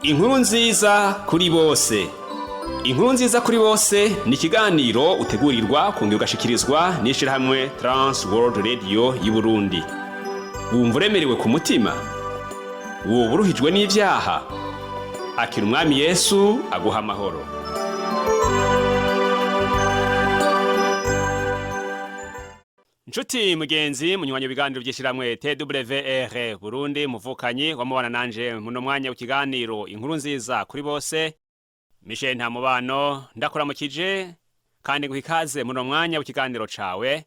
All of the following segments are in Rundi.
Inkuru nziza kuri bose. Inkuru nziza kuri bose ni ikiganiro utegurirwa kongera ugashikirizwa n'ishirahamwe Trans World Radio y'Uburundi. Wumva uremerewe ku mutima? Woba uruhijwe n'ivyaha? Akira Umwami Yesu aguha amahoro. Nshuti mugenzi munywanyi ibiganiro by'ishiramwe TWR Burundi, muvukanyi wamubana nanje muno mwanya w'ikiganiro Inkuru nziza kuri bose, Michel Ntamubano ndakuramukije kandi nguha ikaze muno mwanya w'ikiganiro cawe,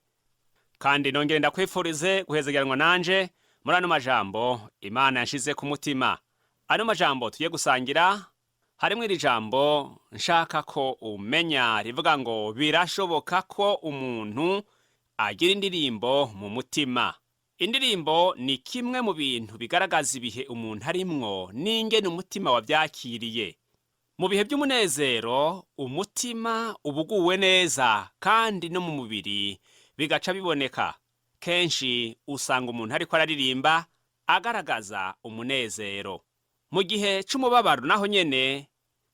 kandi nongere ndakwifurize guhezegeranwa nanje muri ano majambo Imana yanshize ku mutima. Ano majambo tugiye gusangira harimwo iri jambo nshaka ko umenya rivuga ngo birashoboka ko umuntu agira indirimbo mu mutima. Indirimbo ni kimwe mu bintu bigaragaza ibihe umuntu arimwo n'ingene umutima wavyakiriye. Mu bihe by'umunezero umutima uba uguwe neza kandi no mu mubiri bigaca biboneka. Kenshi usanga umuntu ariko araririmba agaragaza umunezero. Mu gihe c'umubabaro naho nyene,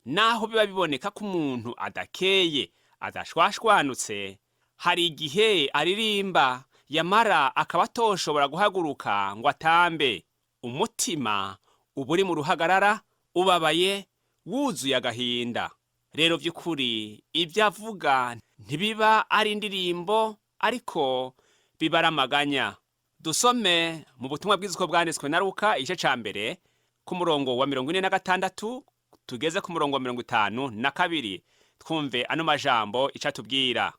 naho biba biboneka ko umuntu adakeye, adashwashwanutse, hari igihe aririmba yamara akaba atoshobora guhaguruka ngo atambe. Umutima uba uri mu ruhagarara, ubabaye, wuzuye agahinda. Rero vy'ukuri ibyo avuga ntibiba ari indirimbo, ariko biba ari amaganya. Dusome mu butumwa bwiza uko bwanditswe na Luka, igice ca mbere, ku murongo wa 46 tugeze ku murongo wa 52, twumve ano majambo ico atubwira.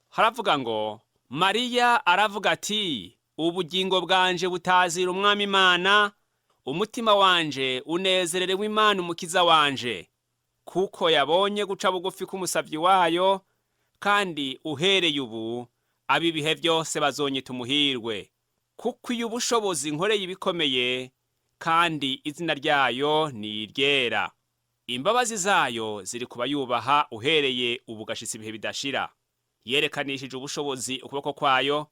Haravuga ngo: Mariya aravuga ati: ubugingo bwanje butazira Umwami Imana, umutima wanje unezererewe Imana umukiza wanje, kuko yabonye guca bugufi k'umusavyi wayo, kandi uhereye ubu ab'ibihe byose bazonyita umuhirwe, kuko iyo ubushobozi nkoreye ibikomeye, kandi izina ryayo ni iryera. Imbabazi zayo ziri kubayubaha uhereye ubu gashitsa ibihe bidashira. Yerekanishije ubushobozi ukuboko kwayo,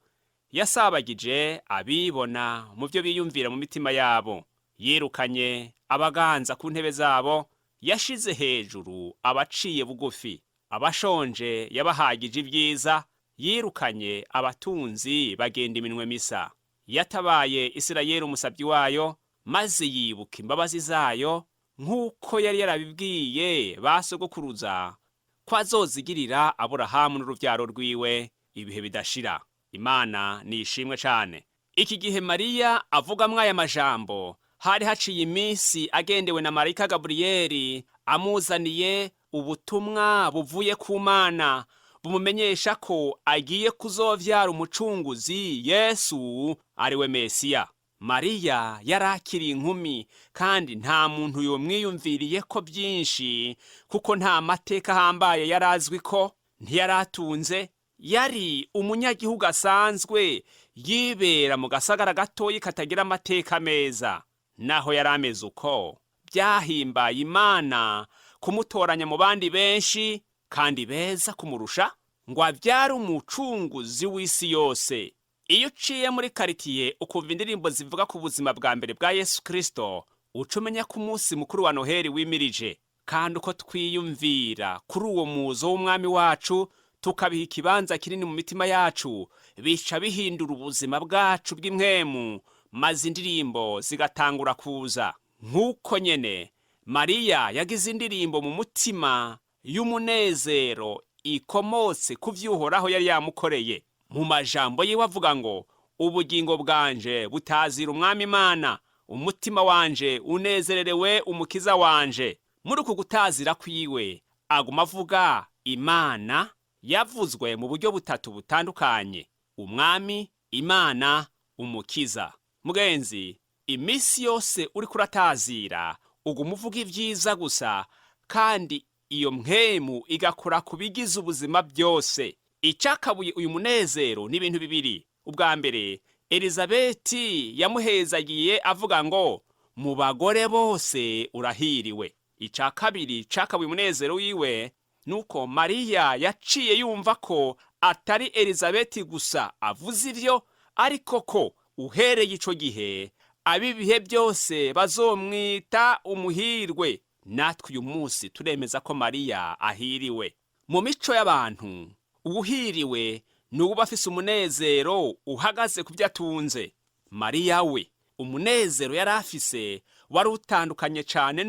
yasabagije abibona mu byo biyumvira mu mitima yabo. Yirukanye abaganza ku ntebe zabo, yashize hejuru abaciye bugufi. Abashonje yabahagije ibyiza, yirukanye abatunzi bagenda iminwe misa. Yatabaye Isirayeli umusabyi wayo, maze yibuka imbabazi zayo nk'uko yari yarabibwiye ba sogokuruza, ko azozigirira Aburahamu n'uruvyaro rwiwe ibihe bidashira. Imana ni ishimwe cane. Iki gihe Mariya avugamwo aya majambo, hari haciye iminsi agendewe na marayika Gaburiyeli amuzaniye ubutumwa buvuye ku Mana bumumenyesha ko agiye kuzovyara umucunguzi Yesu ariwe Mesiya. Mariya yari akiri inkumi kandi nta muntu yomwiyumviriye ko byinshi, kuko nta mateka ahambaye yari azwi ko, ntiyaratunze, yari umunyagihugu asanzwe yibera mu gasagara gatoyi katagira amateka meza. Naho yari ameze uko, byahimbaye Imana kumutoranya mu bandi benshi kandi beza kumurusha, ngo abyare umucunguzi w'isi yose. Iyo uciye muri karitiye ukumva indirimbo zivuga ku buzima bwa mbere bwa Yesu Kristo, uca umenya ko umunsi mukuru wa Noheli wimirije. Kandi uko twiyumvira kuri uwo muzo w'Umwami wacu, tukabiha ikibanza kinini mu mitima yacu, bica bihindura ubuzima bwacu bw'impwemu, maze indirimbo zigatangura kuza. Nk'uko nyene Mariya yagize indirimbo mu mutima y'umunezero ikomotse ku vy'Uhoraho yari yamukoreye. Mu majambo yiwe avuga ngo: ubugingo bwanje butazira Umwami Imana, umutima wanje unezererewe umukiza wanje. Muri uku gutazira kwiwe aguma avuga Imana yavuzwe mu buryo butatu butandukanye: Umwami, Imana, Umukiza. Mugenzi, iminsi yose uriko uratazira uguma uvuga ibyiza gusa, kandi iyo mpwemu igakora ku bigize ubuzima byose. Icakabuye uyu munezero ni ibintu bibiri. Ubwa mbere, Elizabeti yamuhezagiye avuga ngo: mu bagore bose urahiriwe. Ica kabiri cakabuye umunezero wiwe nuko Mariya yaciye yumva ko atari Elizabeti gusa avuze ivyo, ariko ko uhereye ico gihe ab'ibihe byose bazomwita umuhirwe. Natwe uyu munsi turemeza ko Mariya ahiriwe. Mu mico y'abantu, uwuhiriwe ni uwuba afise umunezero uhagaze ku byo atunze. Mariya we, umunezero yari afise wari utandukanye cane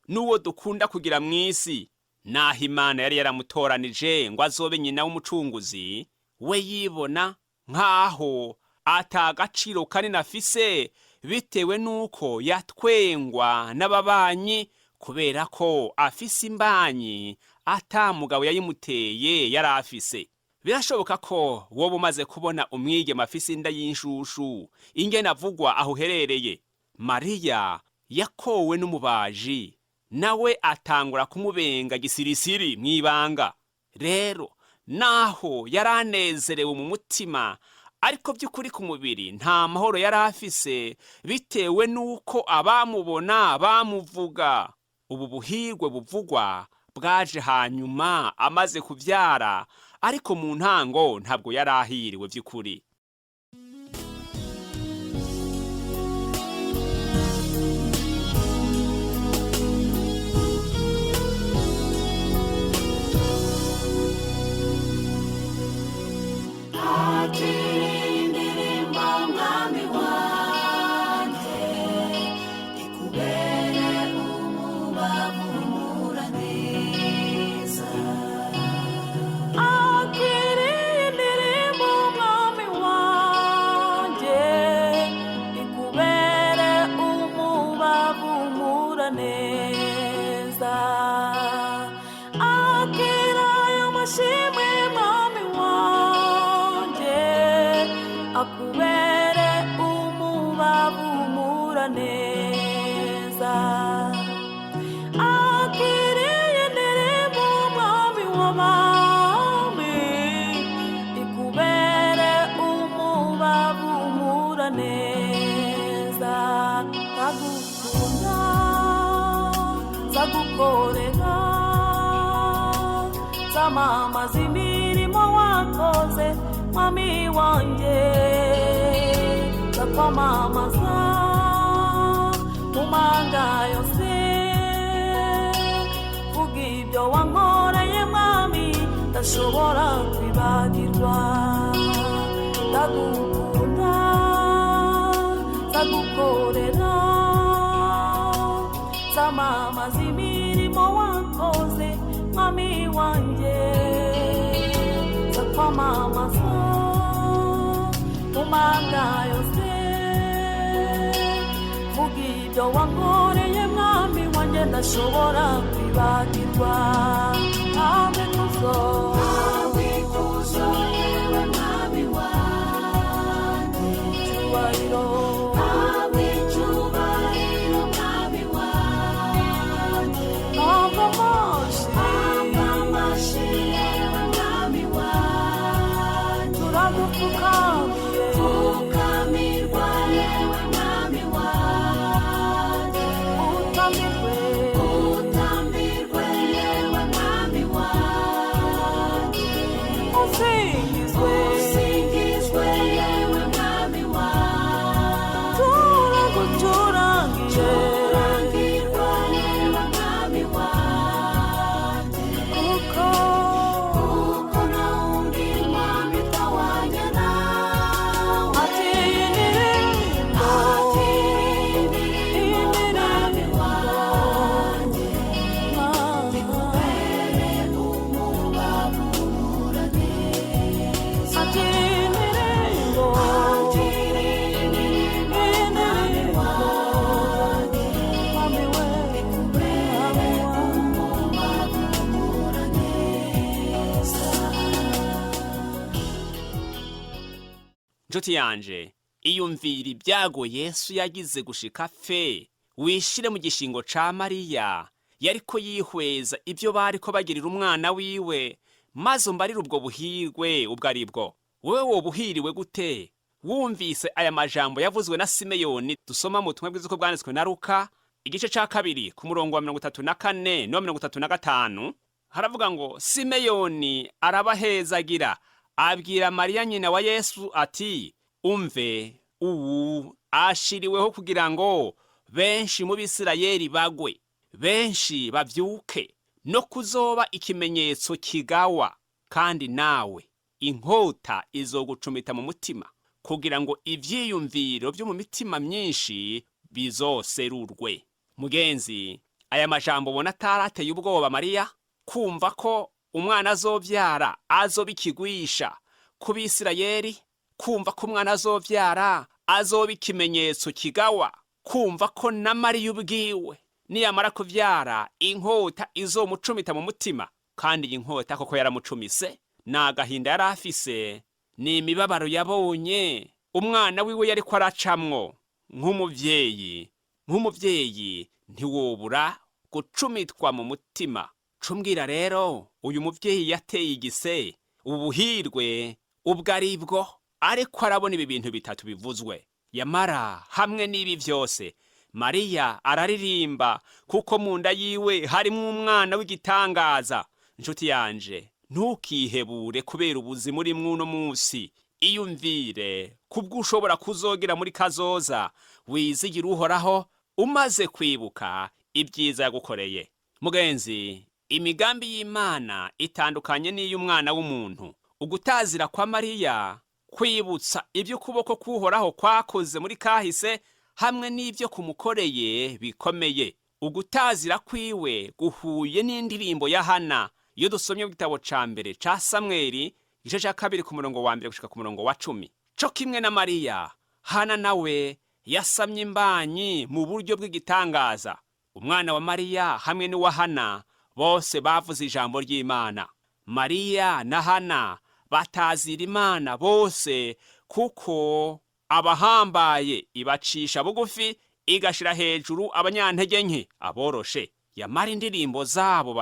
n'uwo dukunda kugira mw'isi. Naho Imana yari yaramutoranije ngo azobe nyina w'umucunguzi, we yibona nk'aho ata gaciro kanini afise bitewe n'uko yatwengwa n'ababanyi kubera ko afise imbanyi ata mugabo yayimuteye yari afise. Birashoboka ko woba umaze kubona umwigeme afise inda y'inshushu ingene avugwa aho uherereye. Mariya yakowe n'umubaji, nawe atangura kumubenga gisirisiri mw'ibanga. Rero naho yaranezerewe mu mutima, ariko by'ukuri ku mubiri nta mahoro yari afise bitewe n'uko abamubona bamuvuga. Ubu buhirwe buvugwa bwaje hanyuma amaze kuvyara, ariko mu ntango ntabwo yari ahiriwe by'ukuri. Indirimbo mwami wanjye ikubere umubavu uhumura neza. Akiri indirimbo mwami wanjye ikubere umubavu uhumura neza. Akira ayo mashimwe mwami wanjye akubere umubavu uhumura neza. Akiriye indirimbo mwami w'abami ikubere umubavu uhumura neza. Ndagukunda nzagukorera, nzamamaza imirimo wakoze mwami wanjye, nzakwamamaza mu manga yose, vuga ibyo wankoreye mwami ndashobora kwibagirwa. Ndagukunda nzagukorera, nzamamaza imirimo wakoze mwami wanjye, nzakwamamaza mu manga yose, vuga ibyo wankoreye mwami wanjye ndashobora kwibagirwa. Amen kuzo Ikuzo yewe mwami wanjye, cyubahiro, icyubahiro mwami wanjye, ava amashi, amashyi yewe mwami wanjye, turagupfukamiye, pfukamirwa yewe mwami wanjye, utambirwe, utambirwe yewe mwami wanjye, usingizwe, usingizwe yewe mwami wanjye, turagucurangiye, curangirwa yewe mwami wanjye, kuko kuko nta wundi mwami twawanya nawe. Ati indirimbo, Indirimbo mwami wanjye, ikubere umubavu uhumura neza. Ati indirimbo, Indirimbo mwami wanjye, mwami we, ikubere umubavu uhumura neza. Nshuti yanje, iyumvira ibyago Yesu yagize gushika apfe, wishire mu gishingo ca Mariya yariko yihweza ibyo bariko bagirira umwana wiwe, maze umbarire ubwo buhirwe ubwo ari bwo. Wewe woba uhiriwe gute wumvise aya majambo yavuzwe na Simeyoni dusoma mu butumwa bwiza uko bwanditswe na Luka igice ca 2 ku murongo wa 34 n'uwa 35? Haravuga ngo Simeyoni arabahezagira, abwira Mariya nyina wa Yesu ati: "Umve, ubu ashiriweho kugira ngo benshi mu Bisirayeli bagwe." Benshi bavyuke no kuzoba ikimenyetso kigawa, kandi nawe inkota izogucumita mu mutima, kugira ngo ivyiyumviro vyo mu mitima myinshi bizoserurwe. Mugenzi, aya majambo ubona atarateye ubwoba Mariya? Kumva ko umwana azovyara azoba ikigwisha ku Bisirayeli, kumva ko umwana azovyara azoba ikimenyetso kigawa, kumva ko na Mariya ubwiwe niyamara kuvyara inkota izomucumita mu mutima. Kandi iyi nkota koko yaramucumise. Ni agahinda yari afise, ni imibabaro yabonye umwana wiwe yariko aracamwo. Nk'umuvyeyi ntiwobura gucumitwa mu mutima. Cumbwira rero, uyu muvyeyi yateye igise ubuhirwe ubwo ari bwo, ariko arabona ibi bintu bitatu bivuzwe. Yamara hamwe n'ibi vyose, Mariya araririmba kuko mu nda yiwe harimwo umwana w'igitangaza. Nshuti yanje, ntukihebure kubera ubuzima urimwo uno munsi. Iyumvire kubwo ushobora kuzogera muri kazoza, wizigire Uhoraho umaze kwibuka ibyiza yagukoreye. Mugenzi, imigambi y'Imana itandukanye n'iy'umwana w'umuntu. Ugutazira kwa Mariya kwibutsa ibyo ukuboko k'Uhoraho kwakoze muri kahise hamwe n'ibyo kumukoreye bikomeye. Ugutazira kwiwe guhuye n'indirimbo ya Hana iyo dusomye mu gitabo ca mbere ca Samweli, igice ca 2, ku murongo wa 1 gushika ku murongo wa 10. Co kimwe na Mariya, Hana nawe yasamye imbanyi mu buryo bw'igitangaza. Umwana wa Mariya hamwe n'uwa Hana bose bavuze ijambo ry'Imana. Mariya na Hana batazira Imana bose, kuko abahambaye ibacisha bugufi, igashira hejuru abanyantege nke, aboroshe. Yamara indirimbo zabo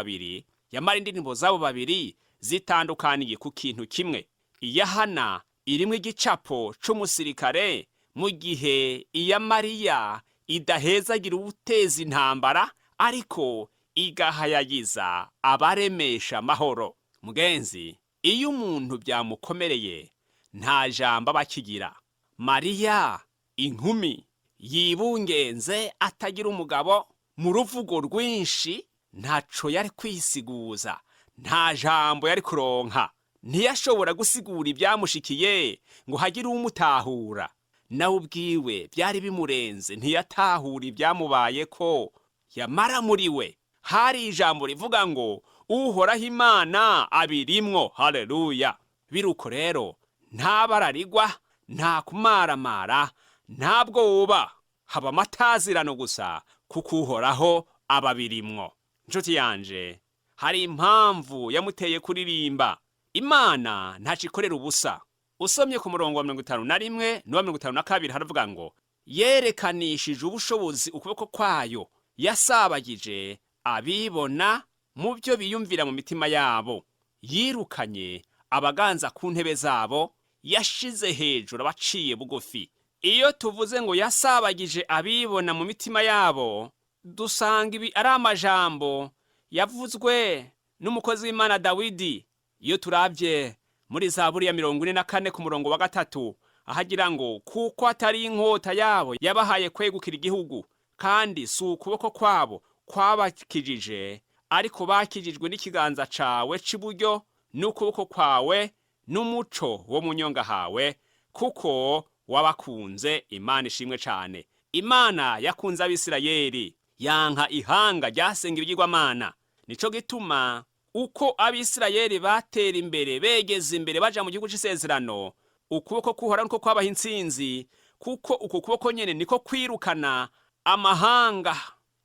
babiri zitandukaniye ku kintu kimwe. Iya Hana irimwo igicapo c'umusirikare, mu gihe iya Mariya idahezagira uwuteza intambara, ariko igahayagiza abaremesha amahoro. Mugenzi, iyo umuntu byamukomereye nta jambo aba akigira. Mariya inkumi yibungenze atagira umugabo, mu ruvugo rwinshi ntaco yari kwisiguza, nta jambo yari kuronka, ntiyashobora gusigura ibyamushikiye ngo hagire uwumutahura. Nawe ubwiwe byari bimurenze, ntiyatahura ibyamubayeko. Yamara muri we hari ijambo rivuga ngo Uhoraho Imana abirimwo. Haleluya! Biruko rero, nta bararigwa, nta kumaramara, nta bwoba, haba amatazirano gusa, kuko Uhoraho ababirimwo. Nshuti yanje, hari impamvu yamuteye kuririmba. Imana ntacikorera ubusa. Usomye ku murongo wa 51 n'uwa 52, haravuga ngo yerekanishije ubushobozi ukuboko kwayo, yasabagije abibona mu byo biyumvira mu mitima yabo, yirukanye abaganza ku ntebe zabo, yashize hejuru abaciye bugufi. Iyo tuvuze ngo yasabagije abibona mu mitima yabo, dusanga ibi ari amajambo yavuzwe n'umukozi w'Imana Dawidi. Iyo turabye muri Zaburi ya 44 ku murongo wa 3, ahagira ngo kuko atari inkota yabo yabahaye kwegukira igihugu, kandi si ukuboko kwabo kwabakijije, ariko bakijijwe n'ikiganza cawe c'iburyo n'ukuboko kwawe n'umuco wo mu nyonga hawe, kuko wabakunze. Imana ishimwe cane. Imana yakunze Abisirayeli, yanka ihanga ryasenga ibigirwamana. Nico gituma uko Abisirayeli batera imbere, begeza imbere, baja mu gihugu c'isezerano, ukuboko k'Uhoraho niko kwabaha intsinzi, kuko uko kuboko nyene niko kwirukana amahanga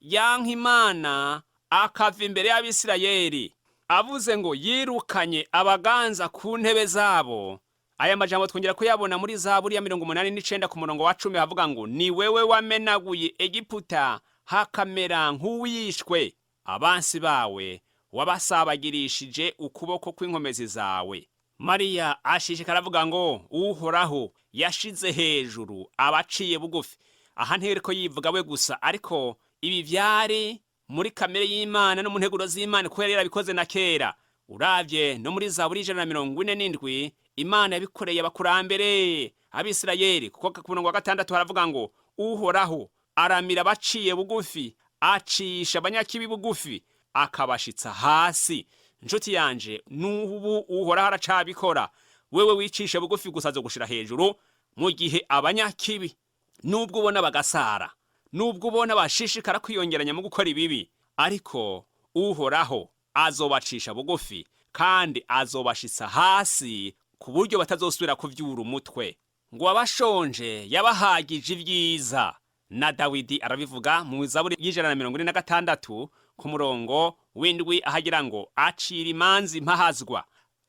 yanka Imana akava imbere y'Abisirayeli. Avuze ngo yirukanye abaganza ku ntebe zabo. Aya majambo twongera kuyabona muri Zaburi ya 89 ku murongo wa 10, havuga ngo ni wewe wamenaguye Egiputa hakamera nk'uwishwe, abansi bawe wabasabagirishije ukuboko kw'inkomezi zawe. Mariya ashishikara avuga ngo Uhoraho yashize hejuru abaciye bugufi. Aha ntiyariko yivuga we gusa, ariko ibi vyari muri kamere y'Imana no mu nteguro z'Imana, kuko yari yarabikoze na kera. Uravye no muri Zaburi 147, Imana yabikoreye abakurambere Abisirayeli, kuko ku murongo wa 6 haravuga ngo Uhoraho aramira abaciye bugufi. Acisha abanyakibi bugufi, akabashitsa hasi. Nshuti yanje, n'ubu Uhoraho aracabikora. Wewe wicisha bugufi gusa, azogushira hejuru, mu gihe abanyakibi, nubwo ubona bagasara, nubwo ubona bashishikara kwiyongeranya mu gukora ibibi, ariko Uhoraho azobacisha bugufi kandi azobashitsa hasi ku buryo batazosubira kuvyura umutwe. Ngo abashonje yabahagije ibyiza. Na Dawidi arabivuga mu Zaburi y'146 ku murongo w'7, ahagira ngo: "Acira imanza impahazwa,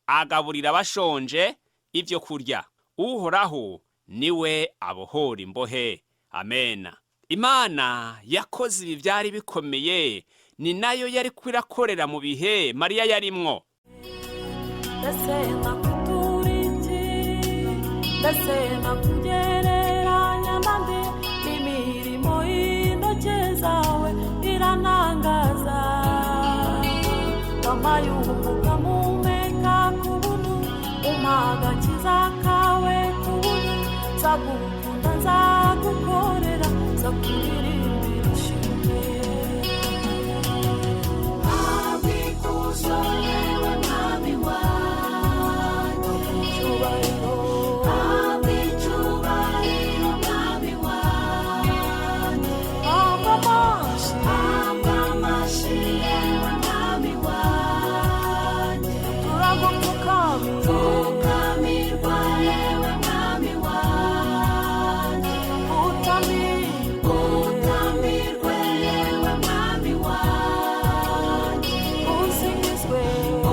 agaburira abashonje ibyo kurya. Uhoraho niwe abohora imbohe." Amena. Imana yakoze ibi byari bikomeye, ni nayo yari kwirakorera mu bihe Mariya yarimwo. Mbese nakutura iki? Mbese nakugereranya nande? Imirimo y'intoki zawe irantangaza. Wampaye umwuka mpumeka ku buntu, umpa agakiza kawe ku buntu. Nzagukunda, nzagukorera, nzakuririmbira ishimwe. Habwa ikuzo yewe Mwami wanjye. Icyubahiro. Habwa icyubahiro Mwami wanjye. Habwa amashyi. Habwa amashyi yewe Mwami wanjye. Turagupfukamiye. Pfukamirwa yewe Mwami wanjye. Utamirwe. Utamirwe yewe Mwami wanjye. Usingizwe.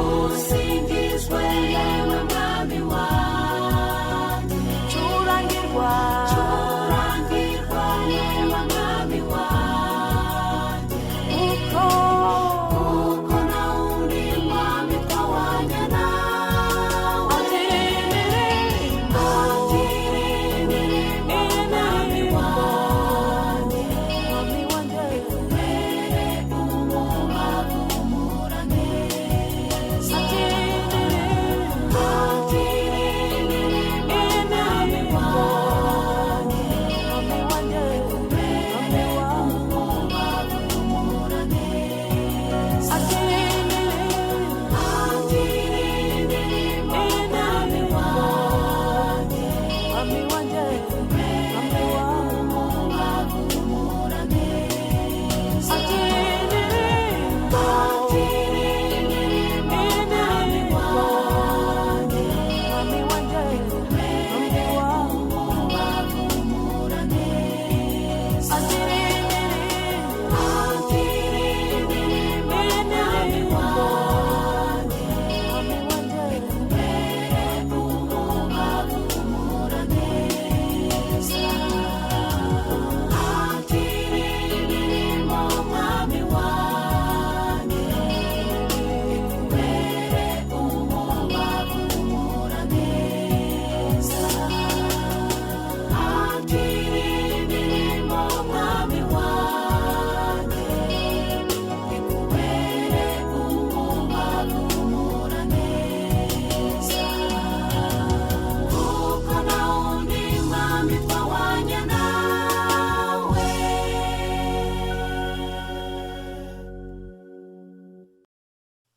Usingizwe yewe Mwami wanjye. Curangirwa. Curangirwa yewe Mwami wanjye. Uko Kuko nta wundi mwami twahwanye nawe. Akiri indirimbo. Akiri indirimbo Mwami wanjye. Mwami wanjye. Ikubere umubavu uhumura neza. Akiri indirimbo. Akiri indirimbo Mwami wanjye. Mwami wanjye. Ikubere umubavu uhumura neza. Akiri indirimbo. Akiri indirimbo Mwami wanjye. Mwami wanjye. Ikubere umubavu uhumura neza. Akiri indirimbo. Akiri indirimbo Mwami wanjye. Mwami wanjye. Ikubere umubavu uhumura neza. Akiri indirimbo. Akiri indirimbo Mwami wanjye. Mwami wanjye. Ikubere umubavu uhumura neza. Akiri indirimbo Mwami wanjye. Ikubere umubavu uhumura neza. Akiri indirimbo Mwami wanjye. Ikubere umubavu uhumura neza. Kuko nta wundi mwami twahwanye nawe.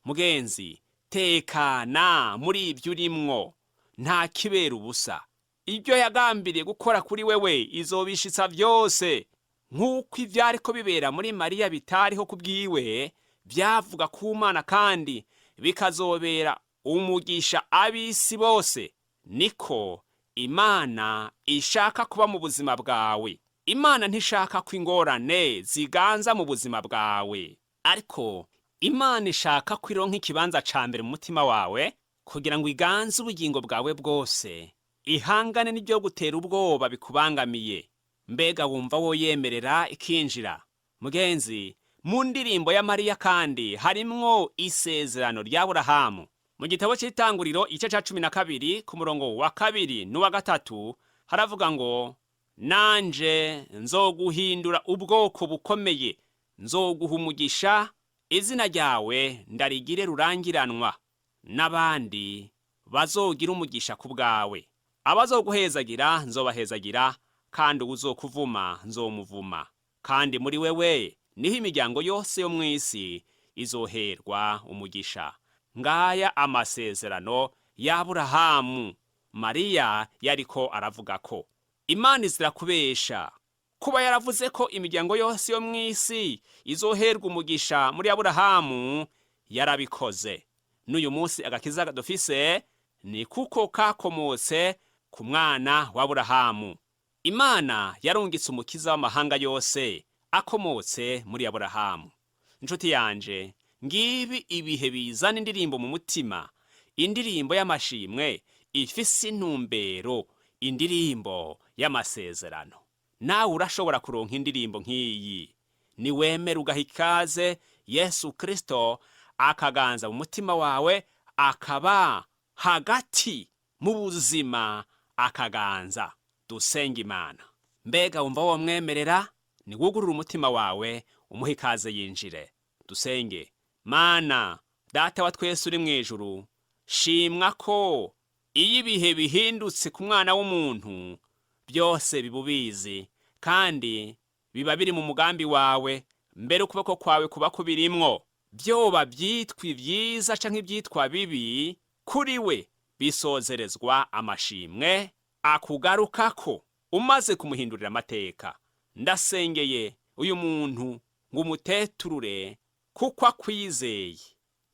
Mugenzi, tekana muri ibyo urimwo, nta kibera ubusa. Ibyo yagambiriye gukora kuri wewe izobishitsa byose. Nk'uko ivyariko bibera muri Mariya bitariho ku bwiwe, byavuga ku Mana kandi bikazobera umugisha ab'isi bose, niko Imana ishaka kuba mu buzima bwawe. Imana ntishaka ko ingorane ziganza mu buzima bwawe, ariko Imana ishaka ko ironka ikibanza ca mbere mu mutima wawe kugira ngo iganze ubugingo bwawe bwose, ihangane n'ibyo gutera ubwoba bikubangamiye. Mbega wumva woyemerera ikinjira? Mugenzi, mu ndirimbo ya Mariya kandi harimwo isezerano rya Burahamu. Mu gitabo c'Itanguriro, igice ca 12, ku murongo wa 2 n'uwa 3, haravuga ngo: "Nanje nzoguhindura ubwoko bukomeye, nzoguha umugisha, izina ryawe ndarigire rurangiranwa, n'abandi bazogira umugisha ku bwawe. Abazoguhezagira nzobahezagira, kandi uwuzokuvuma nzomuvuma, kandi muri wewe Niho imiryango yose yo mu isi izoherwa umugisha. Ngaya amasezerano y'Aburahamu Mariya yariko aravuga ko Imana izira kubesha. Kuba yaravuze ko imiryango yose yo mu isi izoherwa umugisha muri Aburahamu, yarabikoze. N'uyu munsi agakiza dufise ni kuko kakomotse ku mwana w'Aburahamu. Imana yarungitse umukiza w'amahanga yose akomotse muri Aburahamu. Inshuti yanje, ngibi ibihe bizana indirimbo mu mutima, indirimbo y'amashimwe ifise intumbero, indirimbo y'amasezerano. Nawe urashobora kuronka indirimbo nk'iyi niwemera ugaha ikaze Yesu Kristo akaganza mu mutima wawe, akaba hagati mu buzima akaganza. Dusenga Imana. Mbega wumva womwemerera? Niwugurure umutima wawe umuhe ikaze yinjire. Dusenge. Mana Data wa twese uri mu ijuru, shimwa ko iyo ibihe bihindutse ku mwana w'umuntu byose biba ubizi, kandi biba biri mu mugambi wawe. Mbere ukuboko kwawe kuba kubirimwo. Byoba byitwa ibyiza canke ibyitwa bibi, kuri we bisozerezwa amashimwe akugarukako umaze kumuhindurira amateka. Ndasengeye uyu muntu ngo umuteturure kuko akwizeye.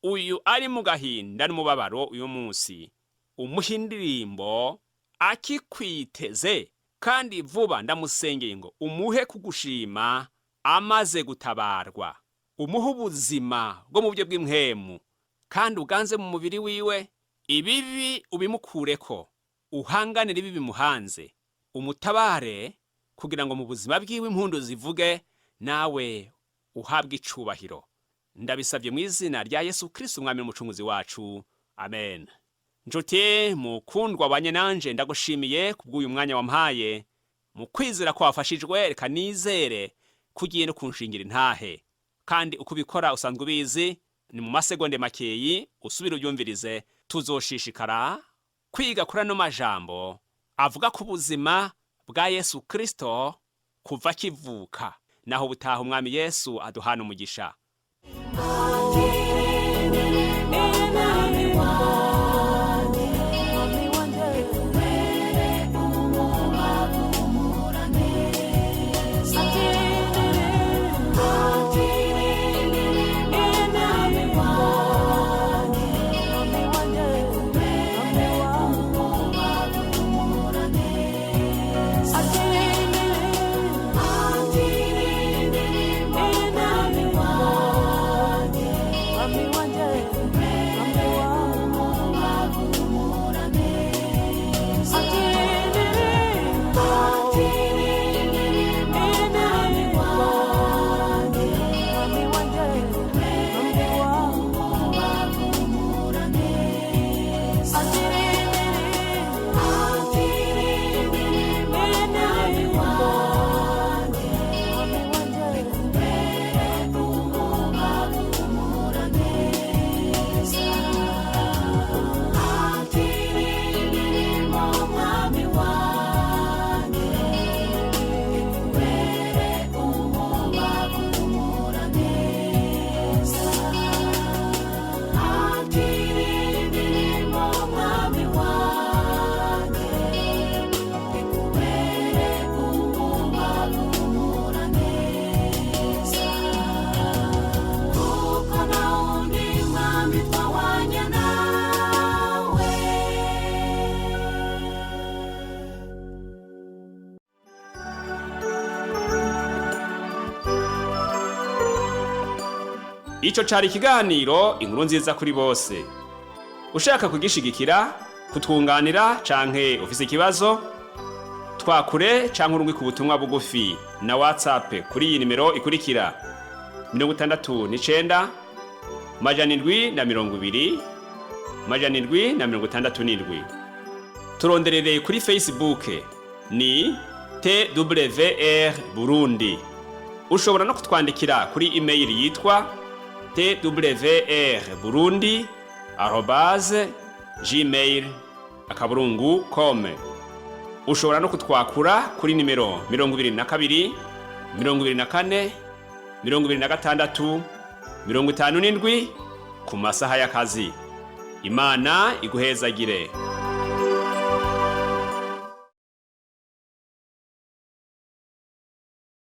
Uyu ari mu gahinda n'umubabaro uyu munsi, umuhe indirimbo akikwiteze, kandi vuba ndamusengeye ngo umuhe kugushima amaze gutabarwa. Umuhe ubuzima bwo mu buryo bw'impwemu, kandi uganze mu mubiri wiwe. Ibibi ubimukureko, uhanganire ibibi bimuhanze, umutabare kugira ngo mu buzima bwiwe impundu zivuge, nawe uhabwe icubahiro. Ndabisabye mu izina rya Yesu Kristo, umwami n'umucunguzi wacu, amen. Nshuti mukundwa banye nanje, ndagushimiye kubw'uyu mwanya wampaye. Mu kwizera ko wafashijwe, reka nizere ko ugiye no kunshingira intahe. Kandi uko ubikora usanzwe ubizi, ni mu masegonde makeyi usubire ubyumvirize. Tuzoshishikara kwiga kuri ano majambo avuga ku buzima bwa Yesu Kristo kuva akivuka. Naho butaha, umwami Yesu aduhana umugisha. Indirimbo, Mwami wanje, ati indirimbo, indirimbo, Mwami wanje, Mwami wanje, ati indirimbo, indirimbo, Mwami wanje, Mwami wanje, ati indirimbo, indirimbo, Mwami wanje, Mwami wanje, ati indirimbo, indirimbo, Mwami wanje, Kuko nawundi mwami twahwanye nawe. Ico cari ikiganiro Inkuru Nziza kuri Bose. Ushaka kugishigikira, kutwunganira canke ufise ikibazo, twakure canke urungike ubutumwa bugufi na WhatsApp kuri iyi nimero ikurikira: 69 720 767. Turonderere kuri Facebook ni TWR Burundi. Ushobora no kutwandikira kuri email yitwa twrburundi@gmail.com. Ushobora no kutwakura kuri nimero 22 24. 26 57 ku masaha y'akazi. Imana iguhezagire.